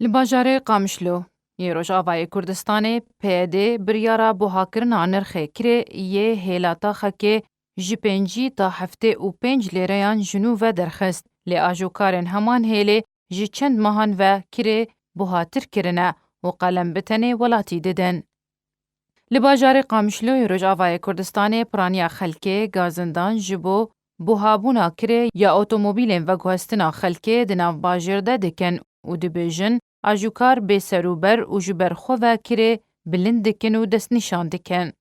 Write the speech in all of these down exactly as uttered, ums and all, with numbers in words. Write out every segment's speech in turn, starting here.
Li bajarê Qamişlo yê Rojavayê Kurdistanê, P Y D biryara buhakirina nirxê kirê yê hêla taxekê ji pêncî ta heftê û pênc lêreyan ji nû ve derxist, lê ajokarên heman hêlê ji çend mehan ve kirê buhatir kirine û qelem bi tenê welatî didin. Li bajarê Qamişlo yê Rojavayê Kurdistanê piraniya xelkê gazindan ji bo buhabûna kirê ya otomobîlên veguhestina xelkê di nav bajêr de dikin û dibêjin, ajoyîkar bê serûber û ji ber xwe ve kirê bilind dikin û destnîşan dikin.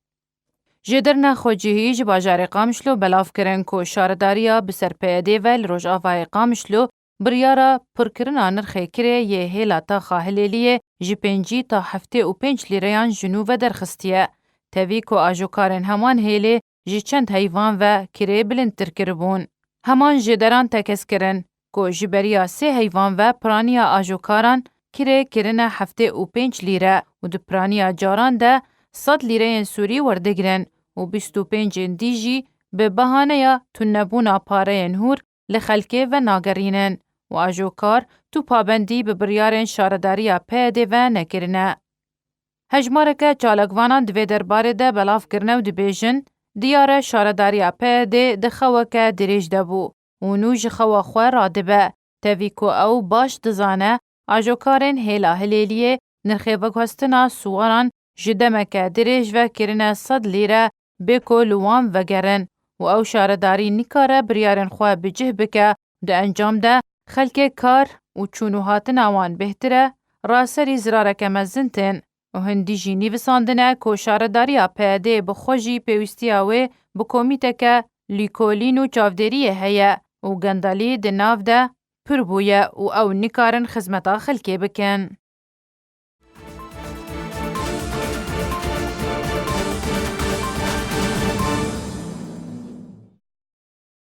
Jêderina xwecihî ji bajarê Qamişlo belav kirin ku şaredariya bi ser P Y D ve li Rojavayê Qamişlo biryara pirkirina nirxê kirê yê hêla taxa Hilêliyê ji pêncî ta heftê û pênc lîreyan ji nû ve derxistiye. Tevî ku ajoyîkarên heman hêlê ji çend heyvan ve kirê bilindtir kiribûn. Heman jêderan tekez kirin ku ji beriya sê heyvan ve piraniya ajoyîkaran kirê kirine heftê û pênc lîre û di piraniya caran de sed lîreyên Sûrî werdigrin û bîst û pêncên dî jî bi behaneya tunebûna pareyên hûr li xelkê venagerînin û ajoyîkar tu pabendî bi biryarên şaredariya P Y D ve nekirine. Hejmareke çalakvanan di vê derbarê de belav kirine û dibêjin, diyar e şaredariya P Y D di xeweke dirêj de bû û nû ji xewa xwe radibe, tevî ku ew baş dizane ajoyîkarên hêla Hilêliyê nirxê veguhestina siwaran ji demeke dirêj ve kirine sed lîre bê ku li wan vegerin û ew şaredarî nikare biryarên xwe bi cih bike, di encam de xelkê kar û çûn û hatina wan bêhtir e, raserî zirareke mezin tên û hindî jî nivîsandine ku şaredariya P Y D bi xwe jî pêwîstiya wê bi komîteke lîkolîn û çavdêriyê heye û gendelî di nav de pir bûye û ew nikarin xizmeta xelkê bikin.